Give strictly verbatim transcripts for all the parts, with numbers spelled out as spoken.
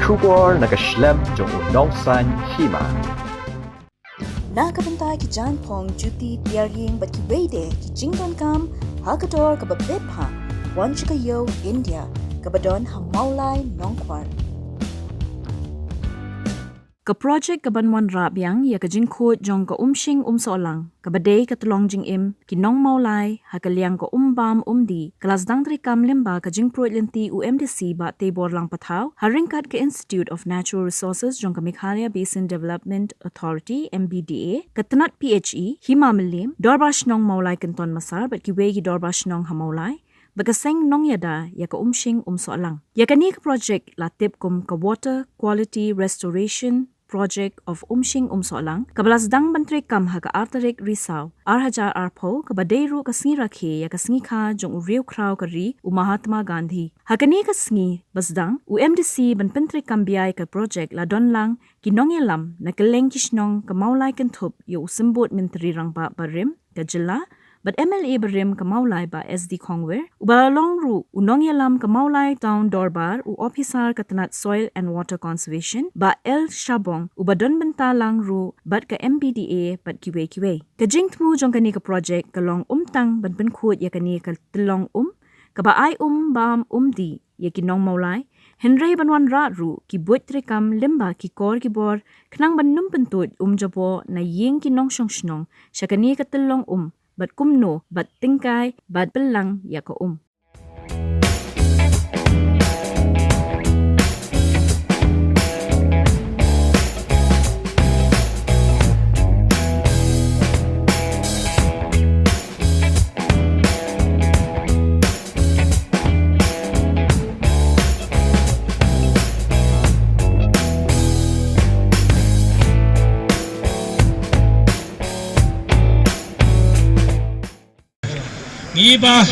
Khubor na ka shlem jong u nongsan hima. Na ka bynta ki jaiñphong, juti, tiar ïing bad kiwei de ki jingdonkam ha ka dor kaba bit bha, wan sha ka ïew India kaba don ha Mawlai Nongkwar. Ka projek kaban wanrah biang ïa ka jingkhuid jong ka Umshing Umsohlang kaba dei ka tyllong jingim ki nong Mawlai ha ka liang ka Umbam Umdih ka la sdang treikam lyngba ka jingpruid lynti u M D C Bah Teibor Langpathaw ha ryngkat ka Institute of Natural Resources jong ka Meghalaya Basin Development Authority, M B D A, ka tnat P H E, Hima Mylliem, Dorbar Shnong Mawlai Kynton Massar bad kiwei ki Dorbar Shnong ha Mawlai, ba ka seng nongïada ïa ka Umshing Umsohlang. Ïa kane ka projek la tip kum ka Water Quality Restoration Project of Umshing Umsohlang, kaba la sdang ban treikam ha ka ar tarik Risaw, ar hajar arphew, kaba dei ruh ka sngi rakhe ïa ka sngi kha jong u riewkhraw ka ri, u Mahatma Gandhi. Ha kane ka sngi ba sdang, u M D C ban pyntreikam biang ïa ka projek la don lang ki nongïalam na kylleng ki shnong ka Mawlai kynthup ïa u Symbud Myntri Rangbah barim ka jylla, bad M L A barim ka Mawlai Bah S D Khongwer, uba la long ruh u nongïalam ka Mawlai Town Dorbar, u ophisar ka tnat Soil and Water Conservation, Bah L Shabong, uba don bynta lang ruh bad ka M B D A bad kiwei kiwei. Ka jingthmu jong kane ka projek ka long ym tang ban pynkhuid ïa kane ka tyllong um, kaba ai um bam um dih ïa ki nong Mawlai, hynrei ban wanrah ruh ki buit treikam lyngba ki kor ki bor, khnang ban nym pyntuid um jaboh na ïing ki nongshong shnong sha kane ka tyllong um, bad kumno ban tyngkai bad pynlang ïa ka um. Ngi ba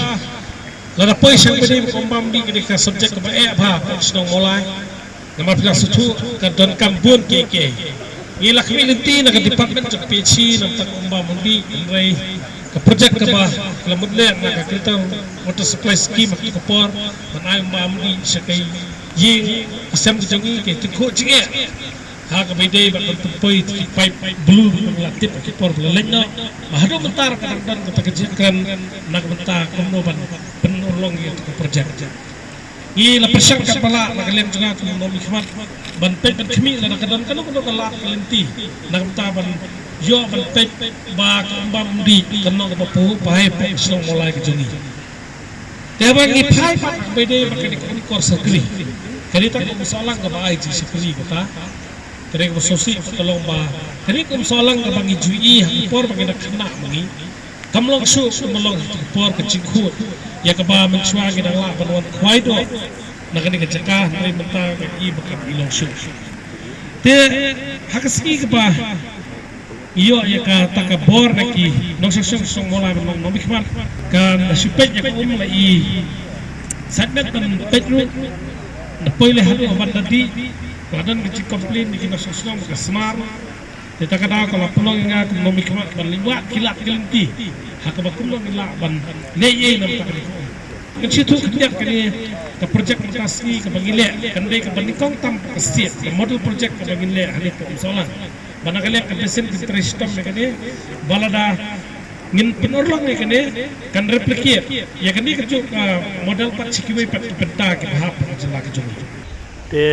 lada poi shang bini ba Umbam Umdih ka dei ka subject kaba eh bha ha shnong Mawlai. Namar phi la sngewthuh ka donkam bun kiei kiei. Ngi la khmih lynti na ka department jong P H E na ka bynta Umbam Umdih, hynrei ka project kaba la mut leh na ka Greater Water Supply Scheme ha ka por ban ai Umbam Umdih sha ka ïing ki sem ki jong ngi, ka tyngkhuh jingeh. Ha kaba ïadei bad ban pynpoi ki paip blue ba la tip ha ki por ba la leit noh. Ba haduh mynta ka dang don kata ka jingkren na ka bynta kumno ban pynurlong ïa ka project. Ngi la pyrshang katba lah na ka liang jong nga kum u nongmihkhmat ban peit ban khmih lada ka don kano kano ka lad ka lynti na ka bynta ban ïoh ban peit ba ka Umbam Umdih kan long kaba pahuh pahai hapoh ka shnong Mawlai ka jong ngi. Te haba ngi phai pat kaba ïadei bad kane ka Umkor Sakri, kane ka Umsohlang kaba ai jingsakri kata. Kane kaba sngewsih ka long ba kane ka Umsohlang kaba ngi ju ïohi ha ka por ba ngi dang khynnah ma ngi, kam long shuh kumba long ha ka por ka jingkhuid ïa kaba mynshuwa ngi dang lah ban wan khwai doh na kane ka jaka, hynrei mynta ngi i ba kam i long shuh. Te ha ka sngi kaba ïoh ïa kata ka bor na ki nongshong shnong Mawlai ban long nongmihkhmat, kan shu peit ïa ka um la i sait met ban peit ruh. Na poi leh haduh ban da dih, la don ka jingcomplain na ki nongshong shnong ba ka sumar. Te kata ka daw ka la pynlong ïa nga kum u nongmihkhmat ban leit wad ki lad ki lynti ha kaba kumno ngi lah ban leh ei na kata ka dih. Kan shu ïathuh khyndiat kane ka project mynta ka sngi kaba ngi leh kan dei kaba nyngkong tam ha ka state, ka model project kaba ngi leh hangne hapoh Umsohlang. Ba na ka liang ka basin kan trei shitom ïa kane, ba lada ngin pynurlong ïa kane kan replicate ïa kane kajuh ka model pat sha kiwei pat ki bynta kiba hap ha ka jylla ka jong ngi. Te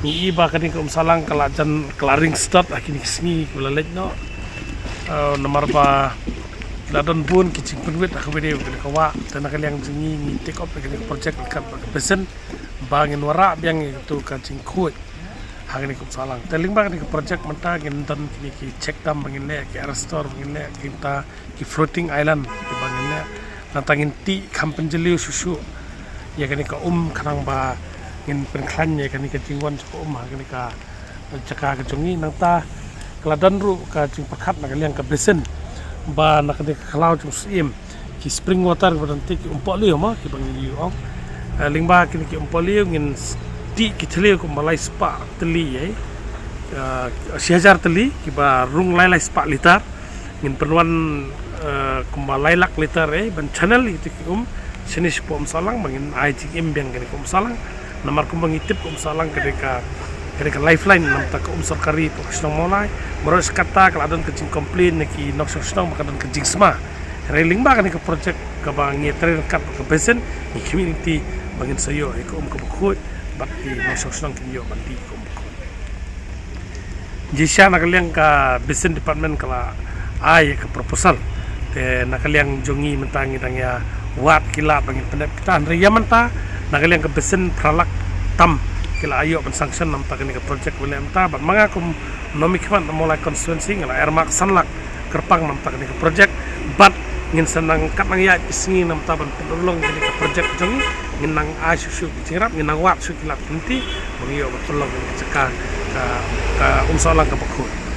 ngi i ba kane ka Umsohlang ka la jan, ka la ring start ha kine ki sngi kiba la leit noh. Eh, namar ba la don bun ki jingpynwit ha kaba ïadei bad kane ka wah, te na ka liang jong ngi ngi take up ïa kane ka project ryngkat bad ka basin ba ngin wanrah biang ïa kato ka jingkhuid ha kane ka Umsohlang. Te lyngba kane ka project mynta ngin don kine ki check dam ba ngin leh, ki arrestor ba ngin leh, kita ki floating island kiba ngin leh. Nangta ngin tih kham pynjylliew shuh shuh ïa kane ka um khnang ba ngin pynkhlaiñ ïa kane ka jingwan jong ka um ha kane ka jaka ka jong ngi. Nangta ka la don ruh ka jingpyrkhat na ka liang ka basin ba na kane ka khlaw jong u Syiem ki spring water kiba don te, ki umpohliew mo kiba ngi ïohi ong. Eh, lyngba kine ki umpohliew ngin s-, tih ki thliew kumba lai spah tylli, eh, eh, shi hajar tylli kiba rung lai lai spah litar. Ngin pynwan, eh, kumba lai lak litar, eh, ban channel ïa kito ki um shane shapoh Umsohlang ba ngin ai jingim biang kane ka Umsohlang. Namar kumba ngi tip ka Umsohlang ka dei ka, ka dei ka lifeline namar ka um sorkari hapoh ka shnong Mawlai. Baroh shi katta ka la don ka jingcomplain na ki nongshong shnong ba ka don ka jingsma. Hynrei lyngba kane ka project kaba ngi trei ryngkat bad ka basin, ngi khmih lynti ba ngin sa ïoh ïa ka um kaba khuid bad ki nongshong shnong kin ïoh ban dih ïa ka um bakhuid. Jingshisha na ka liang ka basin department ka la ai ïa ka proposal. Te na ka liang jong ngi mynta ngi dang ïa wad ki lad ba ngin pyndep kita, hynrei ïa mynta na ka liang ka basin phra lak tam ki la ïoh ban sanction namar kane ka project ba leh mynta, bad ma nga kum u nongmihkhmat na Mawlai constituency nga la earmark san lak kyrpang namar kane ka project. Bad ngin sa nang kat nang ïaid ki sngi namar ban pynurlong kane ka project jong ngi. Ngin nang ai shuh shuh ki jingïarap, ngin nang wad shuh ki lad ki lynti ba ngi ïoh ban pynlong ka jaka ka, ka Umsohlang kaba khuid.